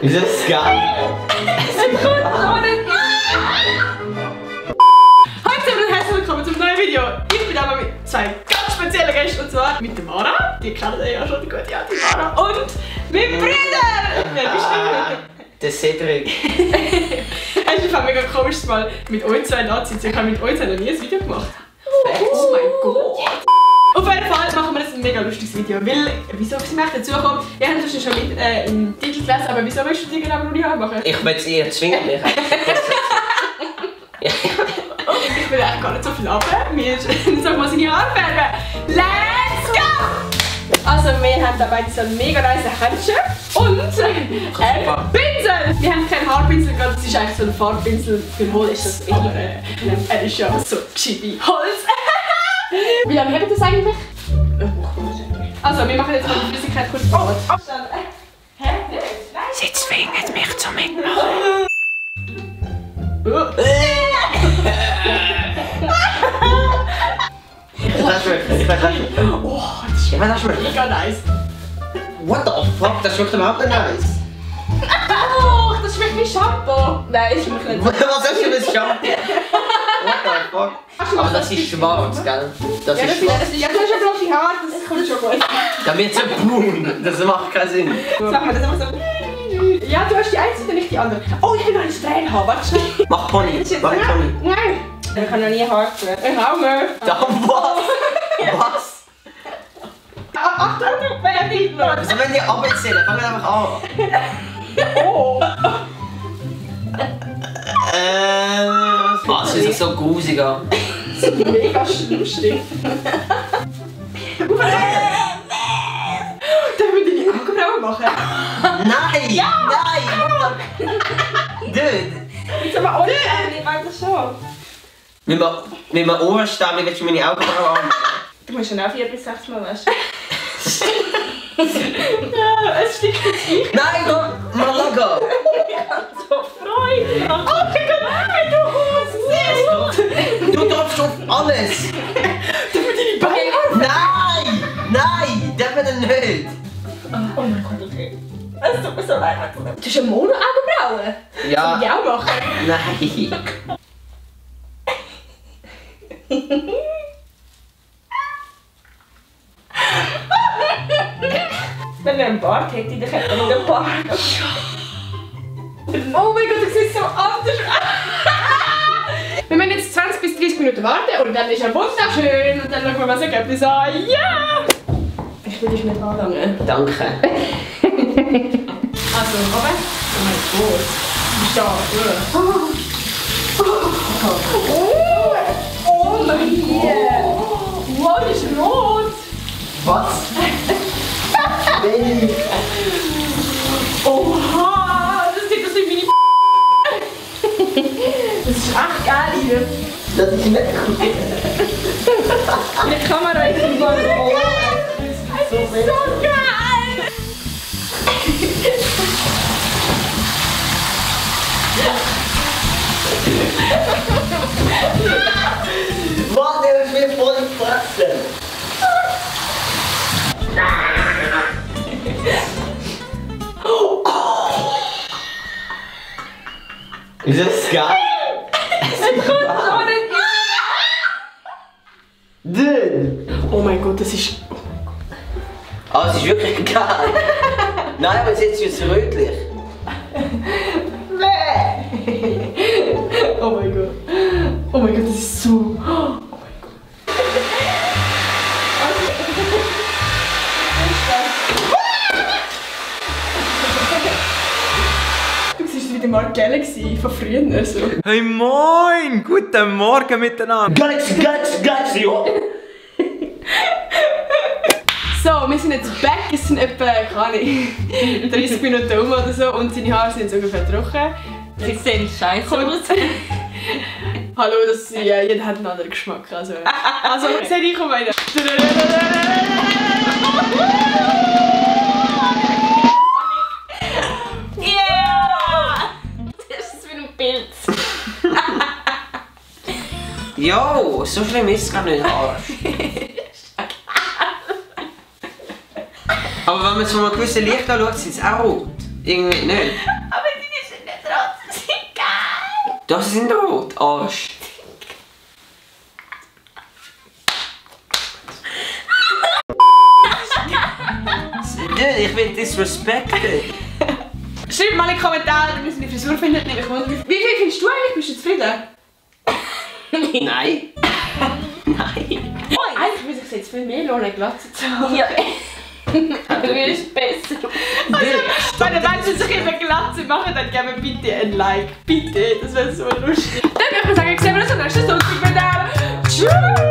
Ist das geil? Heute und herzlich willkommen zum neuen Video. Ich bin aber mit zwei ganz speziellen Gästen, und zwar mit der Mara. Die kennt ihr ja schon, die gute alte Mara. Und mit Brüder! Wer bist du? Der Cedric. Es ist einfach mega komisch, mal mit euch zwei da zu sitzen. Ich habe mit euch zwei noch nie ein Video gemacht. Oh mein Gott! Auf jeden Fall machen wir ein mega lustiges Video, weil, wieso sind wir dazu gekommen? Ihr habt es schon mit im Titel gelesen, aber wieso willst du die genau noch nicht machen? Ich will es eher zwingen, mich. Ich will echt gar nicht so viel runter. Wir sollen mal seine Haare färben. Let's go! Also wir haben da beide so ein mega nice Händchen und Pinsel! Wir haben keinen Haarpinsel, das ist eigentlich so ein Farbpinsel. Für Holz ist das, aber er ist ja so chibi Holz. Wie lange habt ihr das eigentlich? Also, wir machen jetzt mal die Flüssigkeit kurz auf. Hä? Sie zwingen mich zum Mitmachen. Das schmeckt. Oh, das schmeckt mega nice. What the fuck? Das schmeckt überhaupt nicht nice. Oh, das schmeckt wie Shampoo. Nein, es schmeckt nicht. Was ist für ein Shampoo? What the fuck? Aber das ist schwarz, gell? Das ist schwarz. Ja, du hast ja blaue Haare, das kommt schon gut. Dann wird es so braun. Das macht keinen Sinn. Sag mal, das einfach so. Ja, du hast die eine Seite, nicht die andere. Oh, ich will noch ein Strähnen haben. Warte schnell. Mach Pony. Mach Pony. Nein. Ich kann noch nie Haare tun. Ich auch nicht. Da was? Was? Achtung, wer nicht noch? Also wenn die abzählen, fangen wir einfach an. Oh. Was ist so grusig an? Mega lustig. Dürfen wir deine Augenbrauen machen? Nein! Ja! Nein! Dude! Jetzt aber ohne ich weiß das schon. Mit meinem Ohrenstäbchen willst du meine Augenbrauen anmachen? Du musst schon auch 4 bis 6 Mal waschen. Ja, es stinkt jetzt nicht. Nein, Malaga! Ich hab so Freude. Oh mein Gott, nein, du Hose! Du tropfst auf alles! Dürfen wir deine Beine? Nein! Nein! Darf man denn nicht? Oh mein Gott, okay. Es tut mir so leid. Du hast ja Mono-Augenbrauen? Ja. Soll ich auch machen? Nein! Wenn er einen Bart hätte, dann hätte er nicht einen Bart. Oh mein Gott, das sieht so anders aus. Wir müssen jetzt 20 bis 30 Minuten warten und dann ist er wunderschön. Und dann schauen wir mal das Ergebnis an. Ja! Ich will dich nicht anlangen. Danke. Also, oben. Oh mein Gott. Stark, oder? Oh mein Gott. Wow, das ist rot. Was? Wenig. Oha, das sieht aus wie meine Das ist echt geil hier. Das ist nicht gut. Die Kamera ist super. Es ist so geil. Mann, der ist mir voll gefressen. Ist das geil? Dude! Oh mein Gott, das ist... Aber es ist wirklich geil. Nein, aber jetzt ist es rötlich. Oh mein Gott. Oh mein Gott, das ist so... Oh mein Gott. Du siehst wie der Mark Galaxy von früher. So. Hey moin! Guten Morgen miteinander! Galaxy! So, wir sind jetzt back. Es sind etwa, keine Ahnung, 30 Minuten um oder so und seine Haare sind so ungefähr trocken. Sie sehen scheiße aus. Hallo, jeder hat einen anderen Geschmack. Also sehe ich auch weiter. Yeah! Das ist wie ein Pilz. Jo, so schlimm ist es gar nicht, Arsch. Aber wenn man es von einem gewissen Licht anschaut, sieht es auch rot. Irgendwie nicht. Aber die sind nicht rot, sie sind geil. Das sind rot, Arsch. Ich bin disrespected. Schreib mal in die Kommentare, wenn ihr meine Frisur findet. Wie viel findest du eigentlich? Bist du zufrieden? Nein. Nein. Eigentlich würde ich es jetzt viel mehr lohnen, Glatze zu haben. Ja. Du wirst besser. Also, wenn ihr Menschen sich immer Glatze machen, dann geben wir bitte ein Like. Bitte, das wäre so lustig. Dann würde ich sagen, sehen wir uns am nächsten Sonntag wieder. Tschüss!